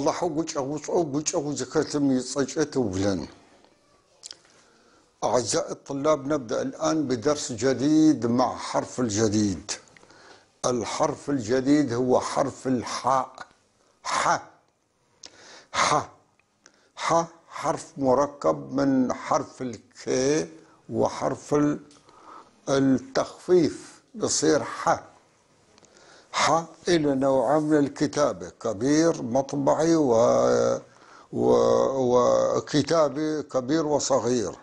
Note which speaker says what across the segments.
Speaker 1: Аллахьэу гукӏэгъушӏэу гукӏэгъу зыхэлъым ыцӏэкӏэ тыублэн. أعزائي الطلاب، نبدأ الآن بدرس جديد مع حرف الجديد. الحرف الجديد هو حرف الحاء. ح ح ح، حرف مركب من حرف الكي وحرف التخفيف، بصير ح. ح إلى نوع من الكتابة، كبير مطبعي وكتابي كبير وصغير.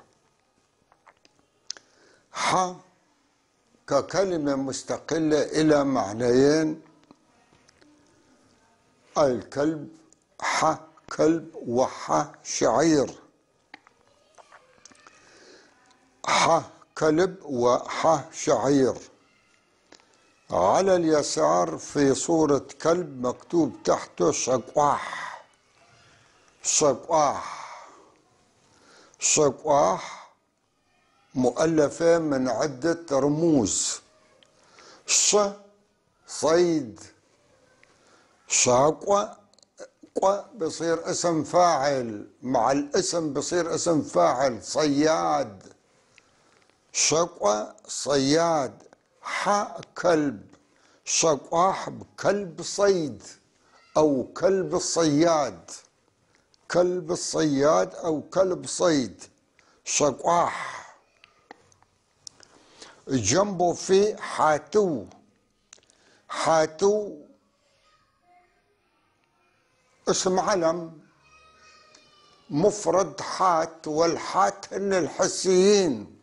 Speaker 1: ح ككلمة مستقلة إلى معنيين: الكلب، ح كلب، وح شعير. ح كلب وح شعير. على اليسار في صورة كلب مكتوب تحته شقواح. شقواح، شقواح مؤلفة من عدة رموز. ش صيد، شاقوة قوة بصير اسم فاعل، مع الاسم بصير اسم فاعل صياد. شقوة صياد. ح كلب، شقواح بكلب صيد أو كلب الصياد، كلب الصياد أو كلب صيد، شقواح. جنبه في حاتو. حاتو اسم علم مفرد حات، والحات هن الحسيين.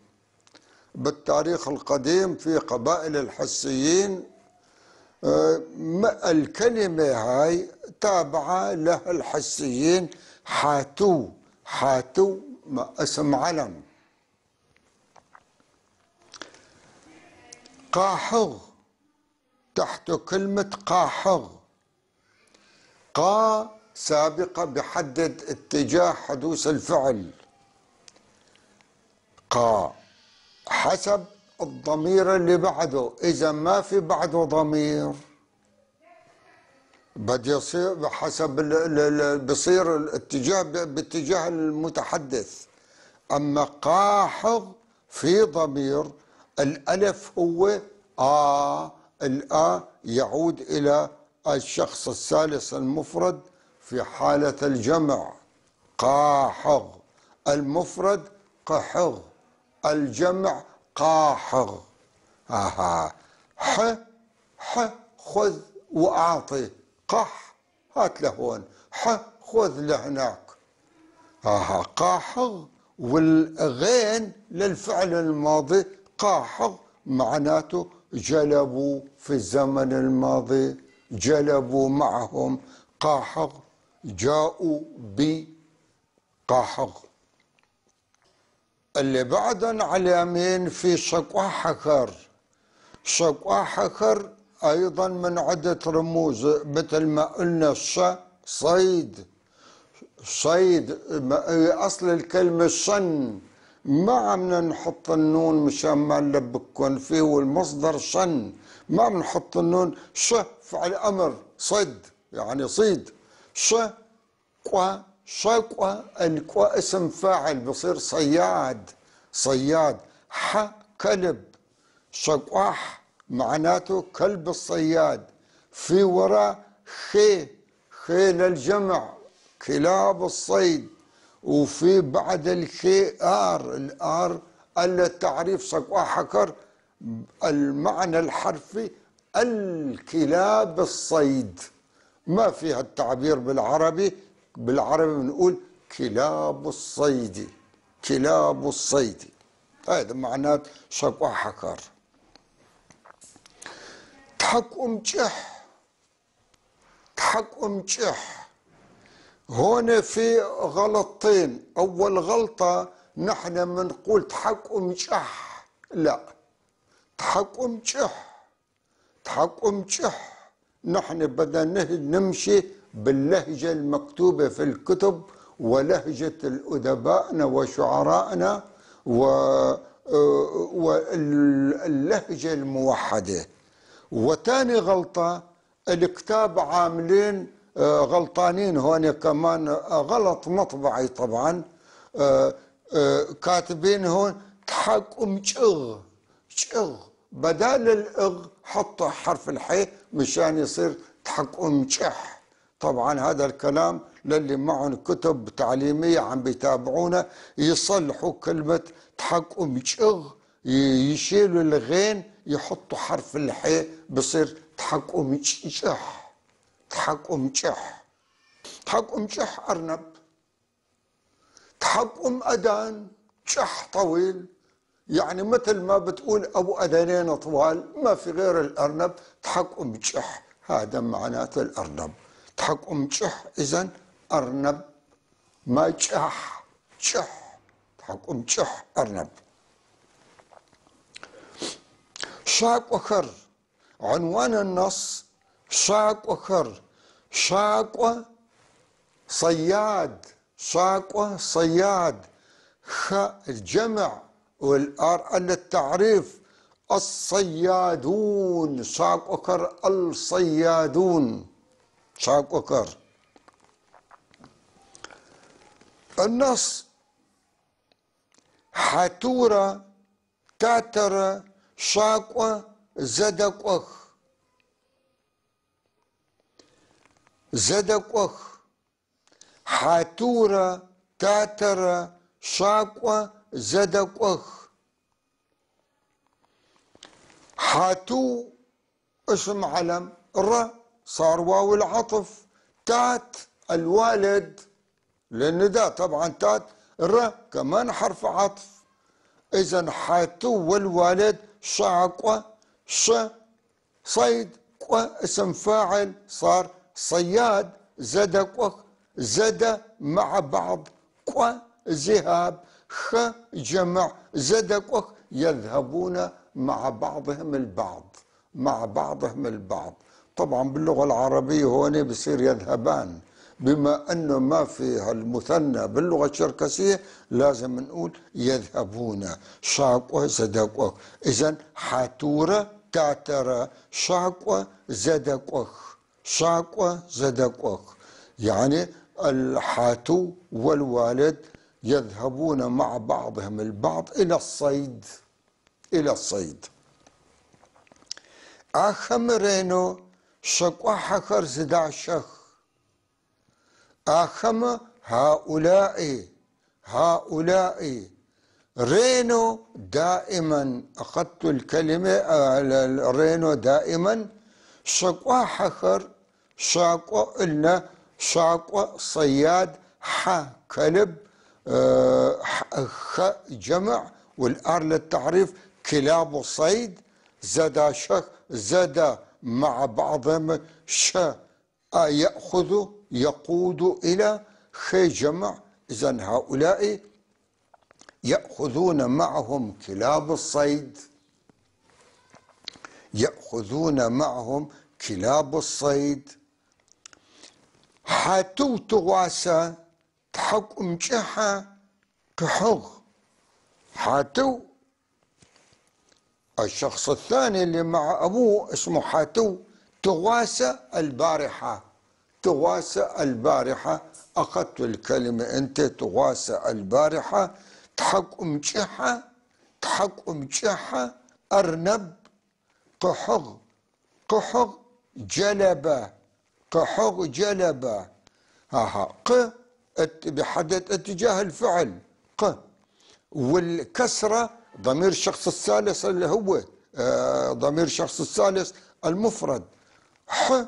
Speaker 1: بالتاريخ القديم في قبائل الحسيين، الكلمة هاي تابعة له الحسيين. حاتو، حاتو اسم علم. قاحغ، تحته كلمة قاحغ. قا سابقة بحدد اتجاه حدوث الفعل. قا حسب الضمير اللي بعده، إذا ما في بعده ضمير بده يصير حسب بصير الاتجاه باتجاه المتحدث. أما قاحغ في ضمير، الألف هو آ، الآ يعود إلى الشخص الثالث المفرد في حالة الجمع. قاحغ، المفرد قحغ، الجمع قاحغ. آها. ح ح خذ وأعطي، قح هات لهون، ح خذ لهناك. آها. قاحغ، والغين للفعل الماضي. قاحغ معناته جلبوا في الزمن الماضي، جلبوا معهم. قاحغ جاءوا بقاحغ. اللي بعدن على اليمين في شقواحكر. شقواحكر أيضا من عدة رموز، مثل ما قلنا الش صيد، صيد أصل الكلمة شن، ما عم نحط النون مشان ما نلبكن فيه، والمصدر شن ما عم نحط النون. ش فعل أمر، صيد يعني صيد. ش قوا، شقوة، القوا اسم فاعل بصير صياد، صياد. ح كلب، شقواح معناته كلب الصياد. في وراء خي، خي للجمع كلاب الصيد. وفي بعد الخي آر، الآر التعريف شقواحكر المعنى الحرفي الكلاب الصيد. ما فيها التعبير بالعربي، بالعربي بنقول كلاب الصيد، كلاب الصيد. هذا معناه شقواحكر. تحكم جح، تحكم جح. هون في غلطين. أول غلطة نحن بنقول تحكم جح، لا، تحكم جح، تحكم جح. نحن بدنا نمشي باللهجة المكتوبة في الكتب ولهجة الأدبائنا وشعرائنا واللهجة الموحدة. وتاني غلطة، الكتاب عاملين غلطانين هون كمان، غلط مطبعي طبعا. كاتبين هون تحكم شغ، بدال الإغ حطوا حرف الحي مشان يصير تحكم شح. طبعا هذا الكلام للي معهم كتب تعليمية عم بيتابعونا، يصلحوا كلمة تحكم شغ، يشيلوا الغين يحطوا حرف الحي بصير تحكم شح. تحكم شح، تحكم شح أرنب، تحكم أدان شح طويل، يعني مثل ما بتقول أبو أذنين طوال، ما في غير الأرنب تحكم شح، هذا معناته الأرنب تحكم شح. إذن أرنب ما شح، شح تحكم شح أرنب. شاك وخر، عنوان النص شاك وخر. شاك صياد، شاك صياد، خ الجمع والآر للتعريف، الصيادون، شاك وكر الصيادون، شاك وكر. النص حتورة تاترة شاكوة زدكوخ، زدكوخ. حاتورة تاترة شاكوة زدكوخ. حاتو اسم علم، ر صار واو العطف، تات الوالد للنداء طبعا، تات ر كمان حرف عطف. إذا حاتو والوالد شاكوة ش صيد كو اسم فاعل صار صياد، زدكوخ زد مع بعض، كو ذهاب، خ جمع، زدكوخ يذهبون مع بعضهم البعض، مع بعضهم البعض. طبعا باللغة العربية هون بصير يذهبان، بما أنه ما في المثنى باللغة الشركسية لازم نقول يذهبون. شاكوة زدكوخ، إذن حاتورة تاترة شاكوة زدكوخ، شاكوة زدكوخ، يعني الحاتو والوالد يذهبون مع بعضهم البعض إلى الصيد، إلى الصيد. آخمرينو شكوى حخر زداشخ. آخم هؤلاء، هؤلاء. رينو دائما، أخذت الكلمة رينو دائما. شكوى حخر، شاكوى قلنا شاكوى صياد، ح كلب، خ جمع، والآر للتعريف، كلاب صيد. زداشخ زد مع بعضهم، ش يأخذ يقود إلى، خ جمع. إذن هؤلاء يأخذون معهم كلاب الصيد، يأخذون معهم كلاب الصيد. حاتو تغاسة تحكم جحا قحغ. حاتو الشخص الثاني اللي مع أبوه اسمه حاتو. تغاسة البارحة، تغاسة البارحة، أخذت الكلمة أنت تغاسة البارحة. تحكم جحا، تحكم جحا أرنب، قحغ، قحغ جلبة، قحغ جلبة. ها ق بحدد اتجاه الفعل ق، والكسرة ضمير الشخص الثالث اللي هو ضمير الشخص الثالث المفرد. ح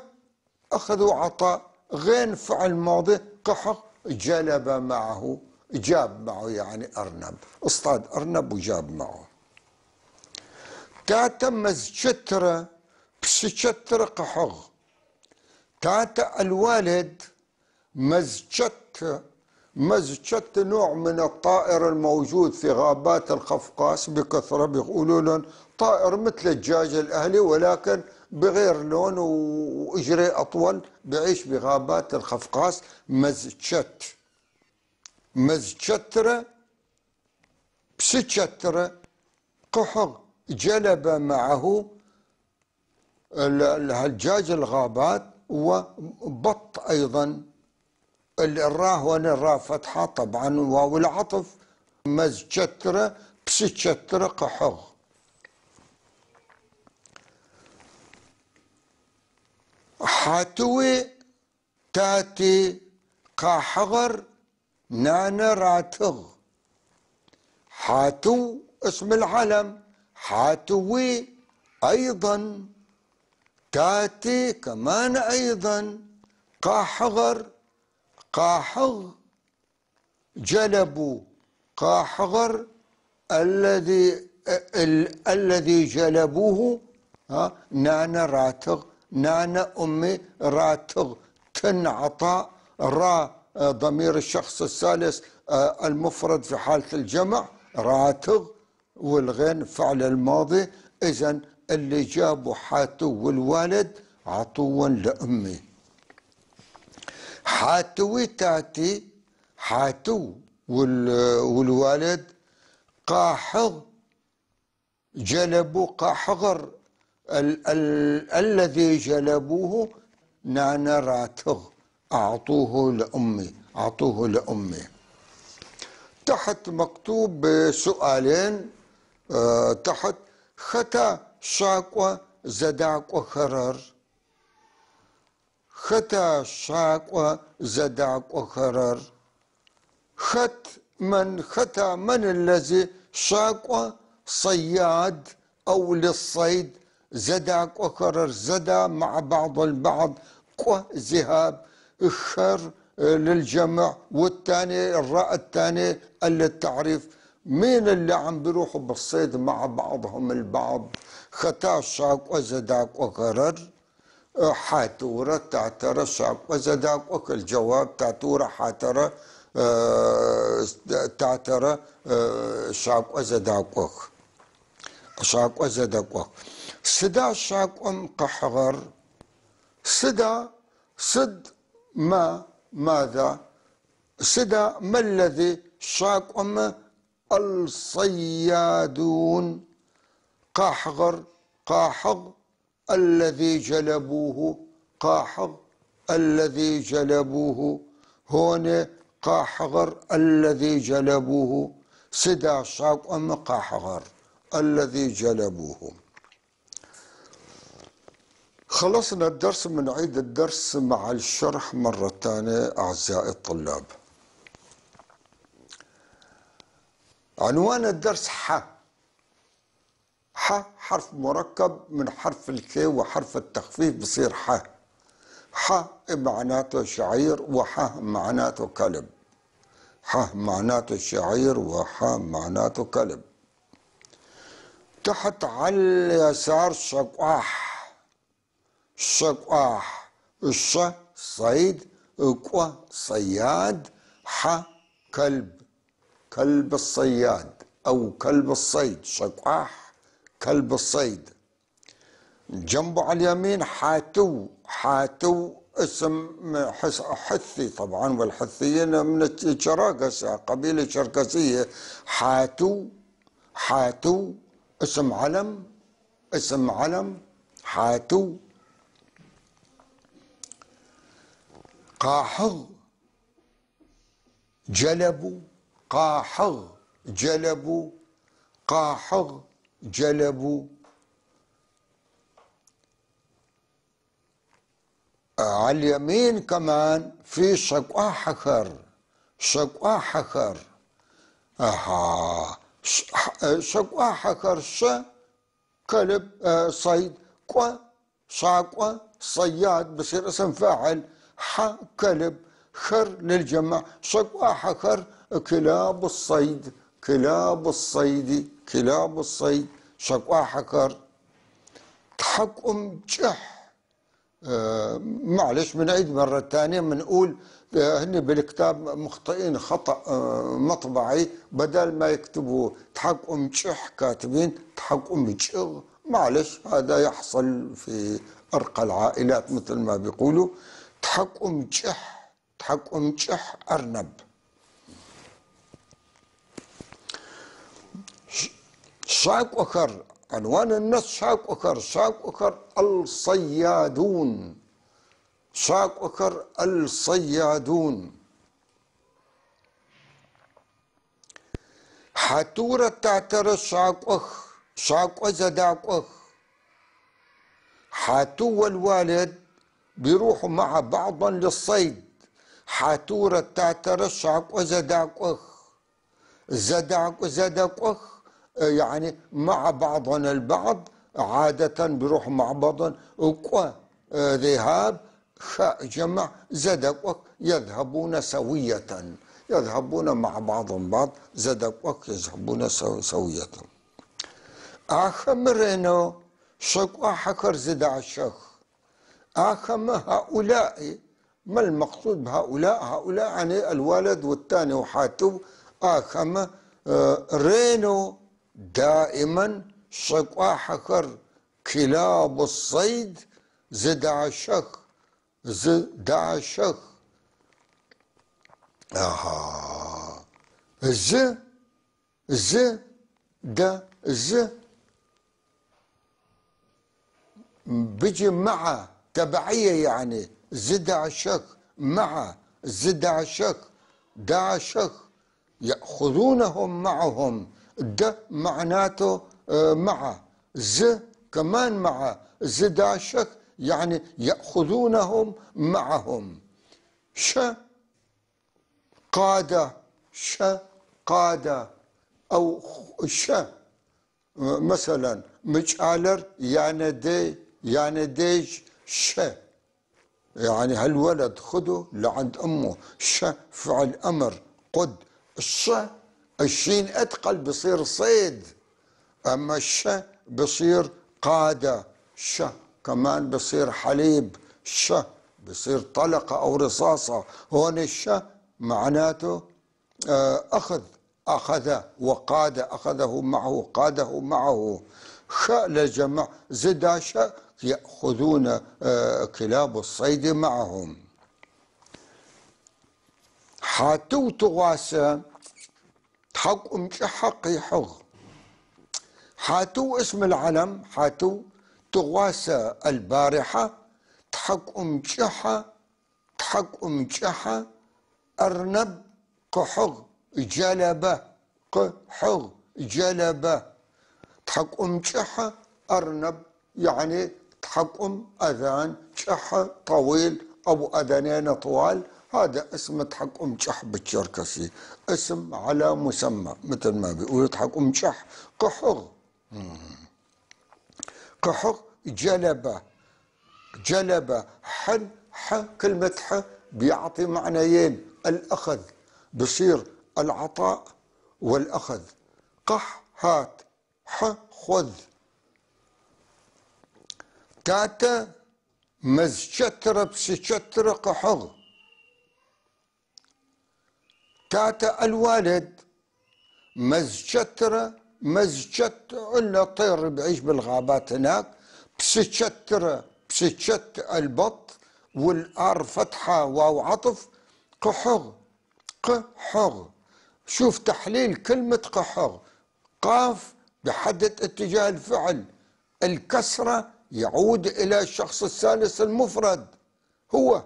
Speaker 1: أخذوا عطاء، غين فعل ماضي، قحق جلب معه، جاب معه يعني أرنب، اصطاد أرنب وجاب معه. تاتا مزشترة بسشترة قحغ. تاتا الوالد مزشت، مزشت نوع من الطائر الموجود في غابات القفقاس بكثرة، بيقولوا لهم طائر مثل الدجاج الأهلي ولكن بغير لون وإجري أطول، بعيش بغابات القفقاس. مزشت، مزشترة بسشترة قحغ جلب معه الدجاج الغابات. وبط أيضا. الراء هون الراء فتحة طبعا، واو العطف. مزجترة بسجترة قحغ. حاتوي تاتي قاحغر نانا راتغ. حاتو اسم العلم، حاتوي أيضا، تاتي كمان أيضا، قاحغر قاحغ جلبوا، قاحغر الذي جلبوه نانا راتغ، نانا أمي راتغ، تنعطى را ضمير الشخص الثالث المفرد في حالة الجمع راتغ، والغين فعل الماضي. إذن اللي جابوا حاتو والوالد عطوا لأمي. حاتوي تاتي حاتو والوالد قاحغ جلبوا، قاحغر الذي جلبوه نانا راتغ، أعطوه لأمي، أعطوه لأمي. تحت مكتوب سؤالين تحت: ختا شاكوة زداكوة خرر، ختا شاكوة زداكوة خرر. خت من، ختا من الذي شاكوة صياد أو للصيد، زداكوة خرر زدا مع بعض البعض، كوة ذهاب، خر للجمع، والثاني الراء الثاني للتعريف. مين اللي عم بيروحوا بالصيد مع بعضهم البعض؟ ختا شاك وزداك وخرر. حاتورة تعترة شاك وزداك وكل. الجواب تعتورة حاترة تعترة شاك وزداك وخ، شاك وزداك وخ. سدا شاك أم قحغر، سدا سد ما ماذا، سدا ما الذي شاك أم الصيادون، قاحغر قاحغ الذي جلبوه، قاحغ الذي جلبوه. هون قاحغر الذي جلبوه، سدا شاك أم قاحغر الذي جلبوه. خلصنا الدرس، بنعيد الدرس مع الشرح مرة ثانية أعزائي الطلاب. عنوان الدرس ح. ح حرف مركب من حرف الكي وحرف التخفيف بصير ح. ح معناته شعير، وح معناته كلب. ح معناته شعير وح معناته كلب. تحت على اليسار شقاح، شقاح، الش صيد، قوة صياد، ح كلب، كلب الصياد أو كلب الصيد، شقاح كلب الصيد. جنبه على اليمين حاتو، حاتو اسم حثي طبعا، والحثيين من الشراكسة، قبيلة شركسية. حاتو، حاتو اسم علم، اسم علم حاتو. قاحغ جلبوا، قاحغ جلبوا، قاحغ جلبوا. على اليمين كمان في شقاحخر، شقاحخر. اها شقاحخر، ش كلب صيد، قو شاقوة صياد بصير اسم فاعل، ح كلب، خر للجمع، شقاحخر كلاب الصيد، كلاب الصيد، كلاب الصيد، شقاحخر. تحكم جح. معلش بنعيد مرة ثانية، بنقول هن بالكتاب مخطئين خطأ مطبعي، بدل ما يكتبوا تحكم جح كاتبين تحكم جغ. معلش هذا يحصل في أرقى العائلات مثل ما بيقولوا. تحكم جح، تحكم جح أرنب. شاك وخر، عنوان النص شاك وخر، شاك وخر الصيادون، شاكوكر الصيادون. حتورة تعتر شاكوخ شاكو زداكوخ. حاتو والوالد بيروحوا مع بعضا للصيد. حاتورة تعتر شاكو زداكوخ زداكو زداكوخ، يعني مع بعضنا البعض، عادة بيروحوا مع بعضا. وكو ذهاب، خاء جمع، زداكوخ يذهبون سوية، يذهبون مع بعضهم بعض، زداكوخ يذهبون سوية. آخمرينو شكوا حكر زدعشخ. آخم هؤلاء، ما المقصود بهؤلاء؟ هؤلاء يعني الولد والثاني وحاتو. آخم رينو دائما شكوا حكر كلاب الصيد زدعشخ زدعشخ. آها ز ز د ز بيجي مع تبعية، يعني زدعشك مع زدعشك دعشك، يأخذونهم معهم. د معناته مع، ز كمان مع، زدعشك يعني يأخذونهم معهم. ش قادة، ش قادة أو ش مثلا مجالر يعني دي يعني ديج ش، يعني هالولد خده لعند أمه. ش فعل أمر قد. الش الشين أتقل بصير صيد، أما الش بصير قادة. ش كمان بصير حليب، ش بصير طلقة أو رصاصة. هون الش معناته أخذ، أخذ وقاد، أخذه معه، قاده معه. خ للجمع، زداش يأخذون كلاب الصيد معهم. حاتو تغاسة تحق حق يحغ. حاتو اسم العلم، حاتو تغاسة البارحة، تحق أمجحة، تحق أمجحة، أرنب قحغ جلبة، قحغ جلبة. تحق أمجحة أرنب، يعني تحق أم أذان جحة طويل أو أذنين طوال، هذا اسم تحق أم جح بالشركسي، اسم على مسمى مثل ما بيقولوا تحق أم جح. قحغ قحغ جلبة، جلبة. حن ح كلمة ح بيعطي معنيين، الأخذ بصير العطاء والأخذ. قح هات، ح خذ. تاتا مزشتر بسشتر قحغ. تاتا الوالد مزشتر مزشت، قلنا طير بيعيش بالغابات هناك. بسشتر بسشت البط، والار فتحة واو عطف. قحغ قحغ. شوف تحليل كلمة قحغ. قاف بحدد اتجاه الفعل، الكسرة يعود إلى الشخص الثالث المفرد هو.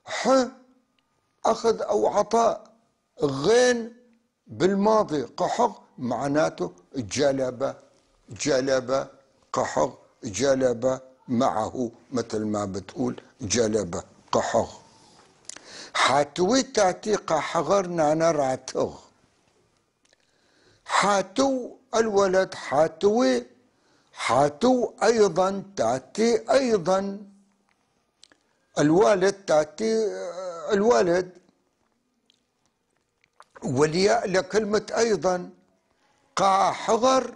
Speaker 1: ح أخذ أو عطاء، غين بالماضي. قحغ معناته جلب، جلب قحغ جلب معه، مثل ما بتقول جلب قحغ. حاتوي تاتي قحغر نانا راتغ. حاتو الولد، حاتوي حاتو أيضا تأتي أيضا الوالد، تأتي الوالد، والياء لكلمة أيضا. قاحغر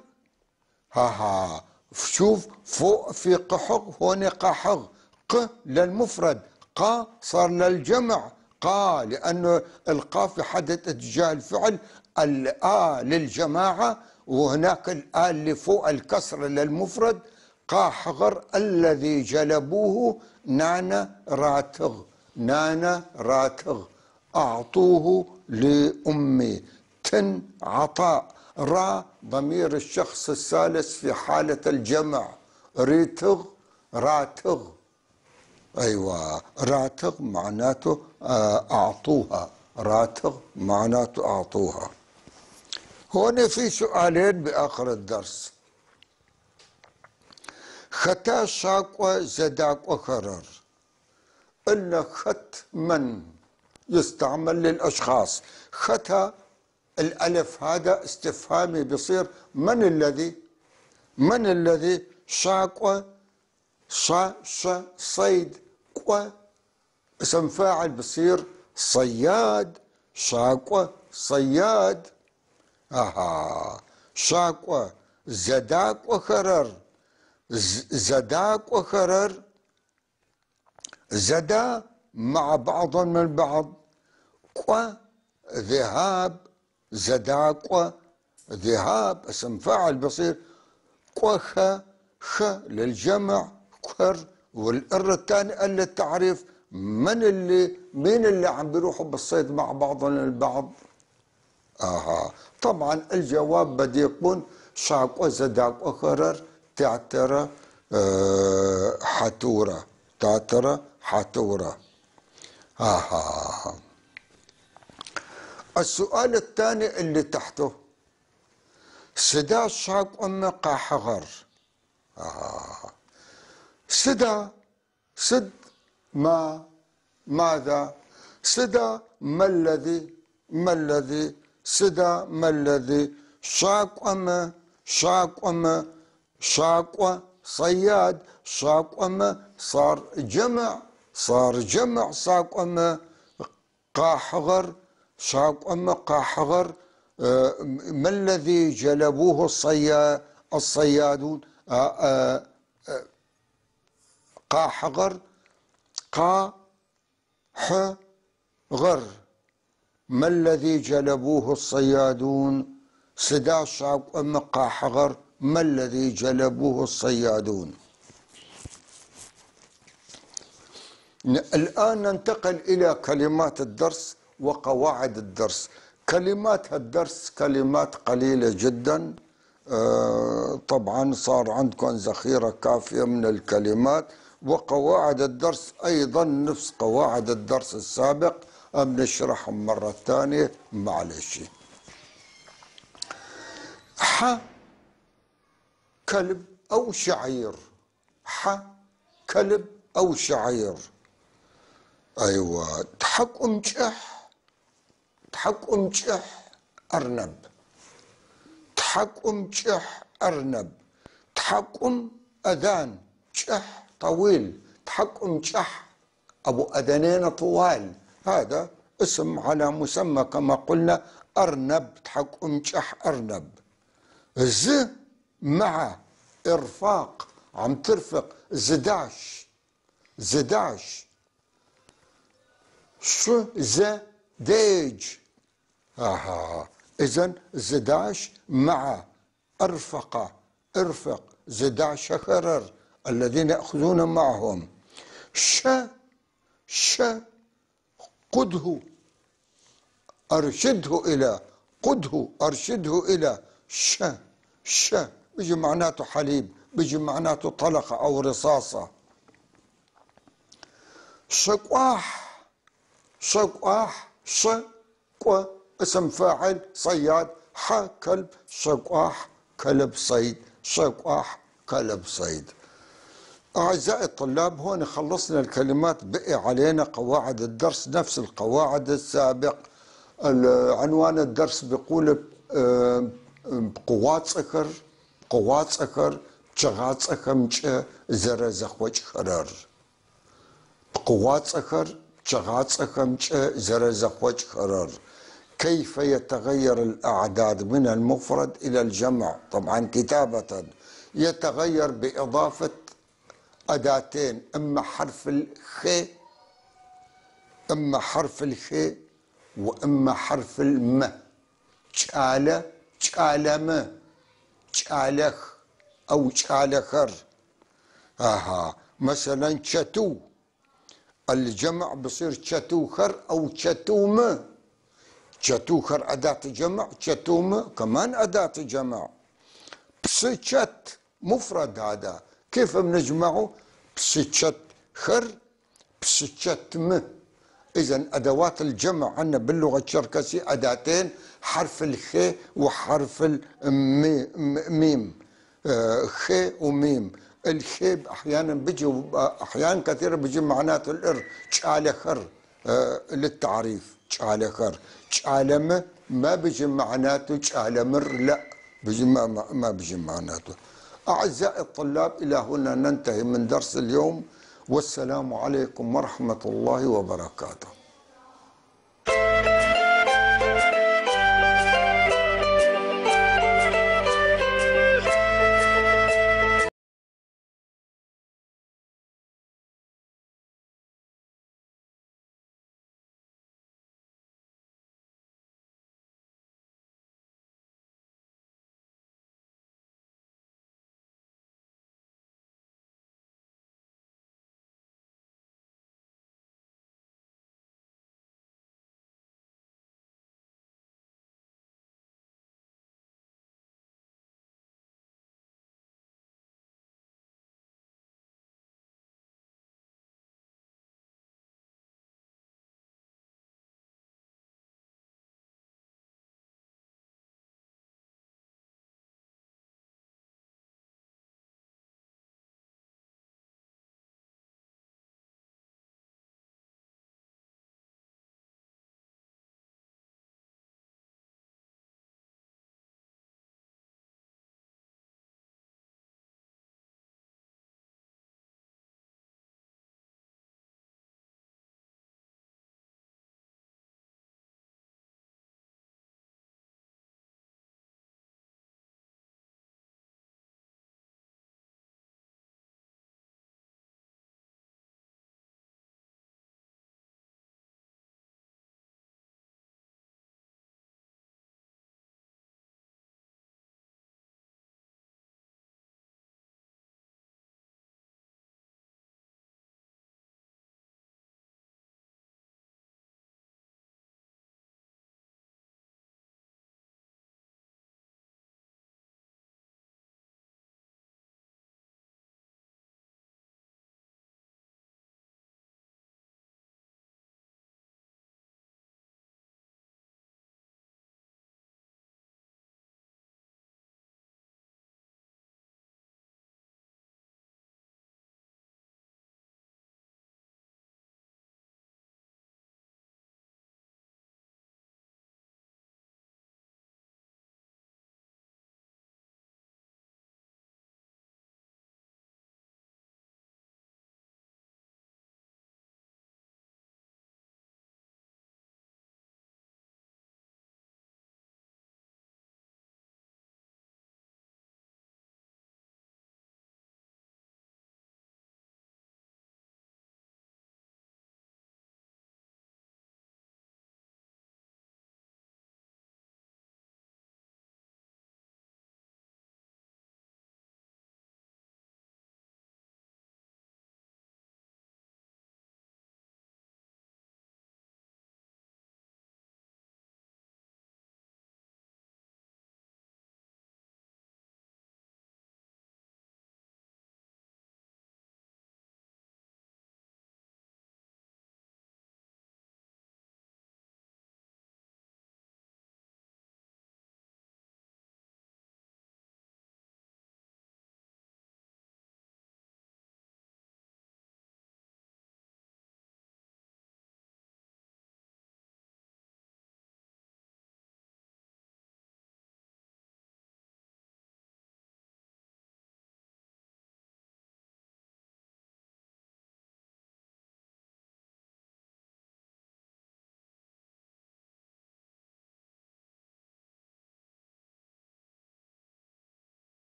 Speaker 1: ها ها، شوف فوق في قحغ، هون قحغ. ق للمفرد، قا صار للجمع، قا لأنه القاف يحدد اتجاه الفعل، الآ للجماعة، وهناك الآ اللي فوق الكسر للمفرد. قاحغر الذي جلبوه نانا راتغ، نانا راتغ، أعطوه لأمي. تن عطاء، را ضمير الشخص الثالث في حالة الجمع، ريتغ راتغ. أيوة، راتغ معناته أعطوها، راتغ معناته أعطوها. هون في سؤالين بآخر الدرس. ختا شاكوى زداكوى خرر. قلنا خت من يستعمل للأشخاص، ختا الألف هذا استفهامي بصير من الذي، من الذي شاكوى شا ش صيد كوى اسم فاعل بصير صياد، شاكوى صياد. أها، شاكوى زداكوى خرر، زداكوى خرر، زدا مع بعض من بعض، كوى ذهاب، زداكوى ذهاب اسم فاعل بصير كوخ خ للجمع كر، والإر الثاني قال للتعريف. من اللي، مين اللي عم بيروحوا بالصيد مع بعضهم البعض؟ اها، طبعا الجواب بده يكون شاكو زداكو خرر تعترى حتورة، تعترى حتورة. اها. السؤال الثاني اللي تحته سدا شاك أم قاحغر. سدا، سد ما، ماذا، سدا ما الذي، ما الذي، سدا ما الذي، شاك أم، شاك أم، شاك صياد، شاك أم صار جمع، صار جمع ساك أم قاحغر، شاك أم قاحغر. ما الذي جلبوه الصيادون؟ قاحغر، قا ح غر. ما الذي جلبوه الصيادون؟ سدا شاك أم قاحغر، ما الذي جلبوه الصيادون؟ الآن ننتقل إلى كلمات الدرس وقواعد الدرس. كلمات الدرس كلمات قليلة جدا، طبعا صار عندكم ذخيرة كافية من الكلمات. وقواعد الدرس أيضا نفس قواعد الدرس السابق، بنشرحهم مرة ثانية معلش. ح كلب أو شعير، ح كلب أو شعير. أيوة، تحكم جح، تحكم جح أرنب، تحكم جح أرنب، تحكم أذان جح طويل، تحكم جح أبو أذنين طوال، هذا اسم على مسمى كما قلنا أرنب، تحكم جح أرنب. ز مع إرفاق، عم ترفق، زداش، زداش، ش ز ديج. اها، اذا زداش مع ارفق، ارفق، زداش خرر الذين ياخذون معهم. ش ش قده ارشده الى، قده ارشده الى، ش ش بيجي معناته حليب، بيجي معناته طلقه او رصاصه. شقواح، شقواح، ش قو اسم فاعل صياد، ح كلب، شقواح كلب صيد، شقواح كلب صيد. أعزائي الطلاب، هون خلصنا الكلمات، بقي علينا قواعد الدرس، نفس القواعد السابق. عنوان الدرس بيقول بقوات أكر، قوات أكر، بشغات أكر، مش زر زخوج خرر. بقوات أكر، بشغات أكر، مش زر زخوج خرر. كيف يتغير الأعداد من المفرد إلى الجمع؟ طبعا كتابة يتغير بإضافة أداتين، إما حرف الخ، إما حرف الخ وإما حرف الم. شالة، شالم، شالخ أو شالخر. أها، مثلا شتو، الجمع بصير شتوخر أو شتوم. شتوخر أداة جمع، شتوم كمان أداة جمع. بسشت مفرد، هذا كيف بنجمعه؟ بسشت خر بشتم. إذا أدوات الجمع عندنا باللغة الشركسية أداتين، حرف الخ وحرف الميم، خ وميم. الخ أحيانا بيجي، أحيانا كثيرة بيجي معناته الإر، تشالخر، للتعريف تشالخر. تشالم ما بيجي معناته تشالمر، لا بيجي ما بيجي معناته. أعزائي الطلاب، إلى هنا ننتهي من درس اليوم، والسلام عليكم ورحمة الله وبركاته.